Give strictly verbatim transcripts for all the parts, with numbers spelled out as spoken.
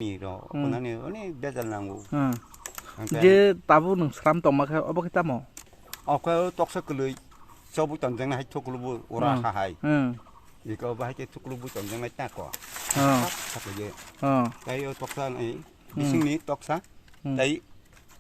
Ni ro, hmm, kunani, oni bejal nango. Hmm. Hingke je tabuk nwng sram tongma khe, obo khe tamo? Okhe o toksa kwlwi, chobwi tonjaknai hai thuklubu ura, hmm, ha hai. Hmm. Iko bahai khe thuklubu tonjaknai tako. Hmm. Sakje. Hmm. Tai o toksa ni, hmm, bisingni toksa, hmm, tai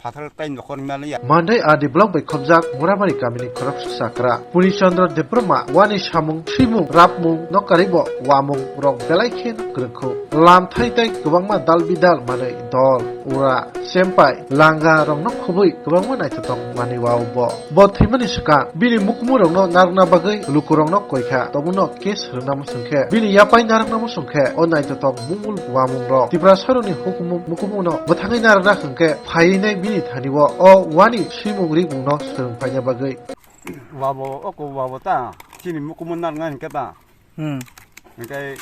phathar tai nokhor maliya. Mandai R D block bai khobjak Muramari kamini khoroksa chakra Puri Chandra Debbarma wani samung, swimung, rapmung, nokaribo wamung rok belai khe kwrwngkhu. Lam thai tai kwbangma dal bidal manwi dol, ura, chempai, langa rokno khubui kwbangma naithothok manwi wao bo. Bo thwimani swkang bini mukmung rokno narwkna bagwi lukurokno koikha, tobuno case rwna muchung khe, bini yapai narwkna muchung khe, o naithothok mungmul wamung rok Tiprasa rokni hukumu mukmung no bwthangwi narwkna hwnkhe, phaiwi nai bini thani o, o wani swimung rikmung no swrwng phaina bagwi. Wabo, oko wabo ta, chini mukmung narwkna hwnkhe ta. Hmm. Hwnkhe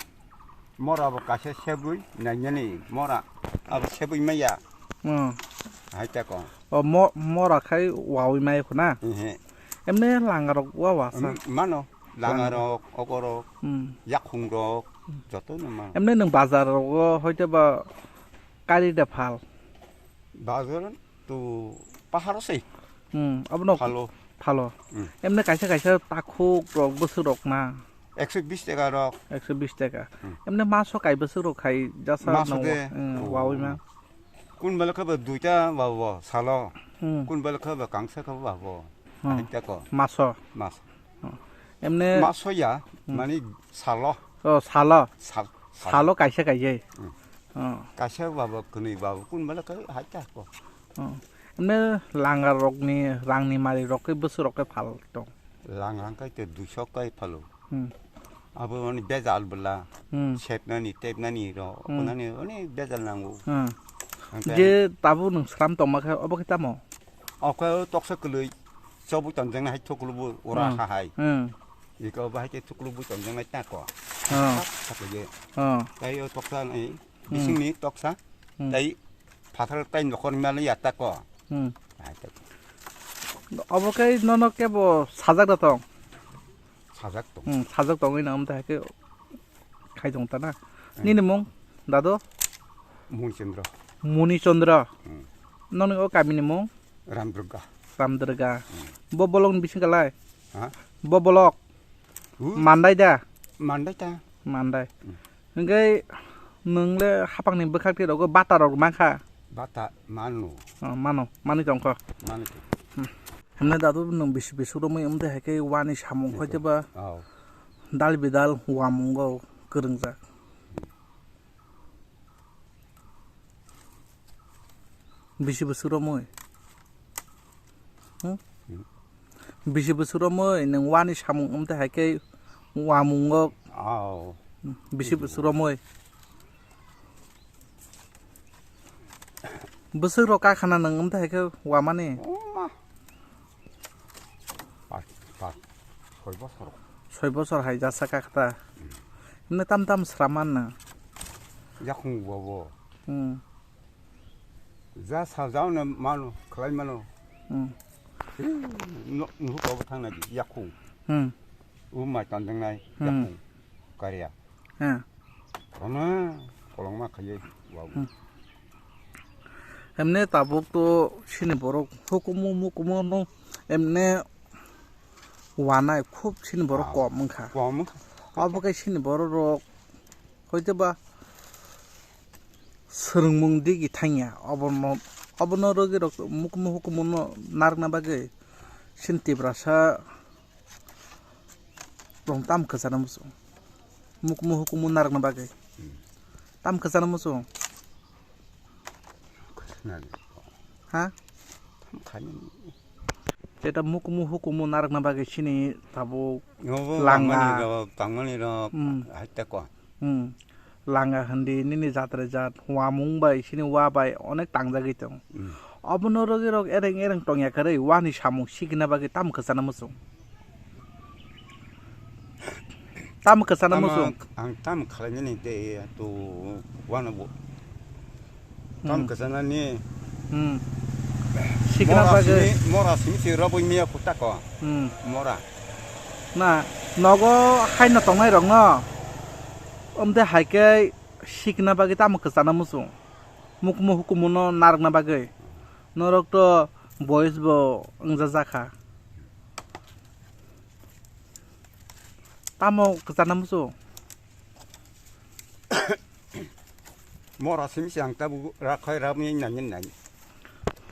mora bo kaisa sebwi nainani mora abo sebwi maya. Hmm. Hai ta ko. O mo-, mora khai wawi mai khuna. Ehe. Emne langa rok wa wa sa. Em, mano. Langa rok, okorok, hmm, yakhung rok, hmm, joto no mano. Emne nwng bazar rogo hoite ba kari da phal. Bazar to paharo sei. Hmm, abono phalo. Phalo. Hmm. Emne kaisa kaisa takhuk rok bwswk rok na. Ekso bis taka rok. Ekso bis taka. Hmm. Emne maso kai bwswk rok khai jasa. Maso no, de, hmm, oh, wawi ma. Kun bela khe bo duita ba bo salo. Hmm. Kun bela khe bo kangsa khe bo ba bo. Hmm. Hai ta ko. Maso. Maso. Hmm. Emne maso ya, hmm, mani salo. Oh, salo. Sal-, salo. Salo kaisa kaijai. Hmm. Oh. Kaisa babo, kwnwi babo, kun bela kai hai ta ko. Oh. Emne langa rokni, rangni mari rok khe bwswk rok khe phal tong. Lang lang kai te duiso kai phalo. Hmm. Abo mani bejal bela. Hmm. Sepnani, tepnani ro, hmm, kunani, oni bejal nango. Hmm. Hingke je tabuk nwng sram tongma khe, obo khe tamo? Okhe o toksa kwlwi, chobwi tonjaknai hai thuklubu ura, hmm, ha hai. Hmm. Iko bahai khe thuklubu tonjaknai tako. Hmm. Sak, sak lagi. Hmm. Tai o toksa ni, hmm, bisingni toksa, hmm, tai phathar tai nokhor mali ya tako. Hmm. Hai tako. Obo khe nono kebo sajak da tong? Sajak tong. Hmm, sajak tongwi na, omo tai hai khe khai tong ta na. Hmm. Nini mung, dado? Muni Chandra. Muni Chandra. Hmm. Noni o kamini mung? Ramdurga. Ramdurga. Hmm. Bo bolok ni bising kalai? Ha? Bo bolok? Hu? Mandai da? Mandai ta. Mandai. Hmm. Hingke nwng le hapang ni bwkhak ti rogo bata rok mankha? Bata manu. Oh, mano, mani tongkho. Mani tongkho. Hmm. Hemne dadu nwng bisi bisi romwi wngte hai khe wani samung. Eko. Khoi te ba. Oh. Dal bidal wamungo kwrwngjak. Bisi bwswk romwi? Hmm? Hmm. Bisi bwswk romwi nwng wani samung wngte hai khe wamungo. Oh. Bisi bwswk romwi? Bwswk rok kakhana nwng wngte hai khe wamani? Oma. Pas, pas, soi bosor. Soi bosor hai jasa kakhata. Hmm. Himne tam tam sraman na. Yakhung bo bo. Hmm. Ja sa jao na mano, khlai mano. Hmm. Hi, no, nuhu ko thang na di, yakhung. Hmm. U mai tandang nai, hmm, yakhung. Kariya. Ha. Kono kolongma khaiye wao. Hmm. Hemne tabuk to sini borok hukumu mukumu no emne wanai khub sini borok, ah, kom wngkha. Kom wngkha. Abo khe sini borok rok hoite ba swrwngmung digi thangya obono, obono rogwi rok mukumu hukumu no narwkna bagwi sini Tiprasa Tong tam kwchana muchung. Mukmu hukumu narwkna bagwi. Hmm. Tam kwchana muchung. Kwchana. Ha? Tam khani. Jeta mukmu hukumu narwkna bagwi sini tabuk. Obo langa. Tangmani rok, tangmani rok. Hmm. Hai ta ko. Hmm. Langa hindi nini jat re jat, wamung bai, sini wa bai onek tangjagwi tongo. Hmm. Obono rogwi rok ereng ereng tongya kwrwi, wani samung sikna bagwi tamo kwchana muchung? Tamo kwchana muchung? Ang tamo khlainani de to wano bo. Tamo kwchanani. Hmm. Sikna bagwi. Mora simi si robwi miya kutako. Hmm. Mora. Na, nogo haino tongnai rokno. Omte hai khe sikna bagwi tamo kwchana muchung? Mukhumu hukumuno narwkna bagwi norok to boys bo wngjajakha. Tamo kwchana muchung? Mora simi se ang tabuk rakhai rabni nangin nai.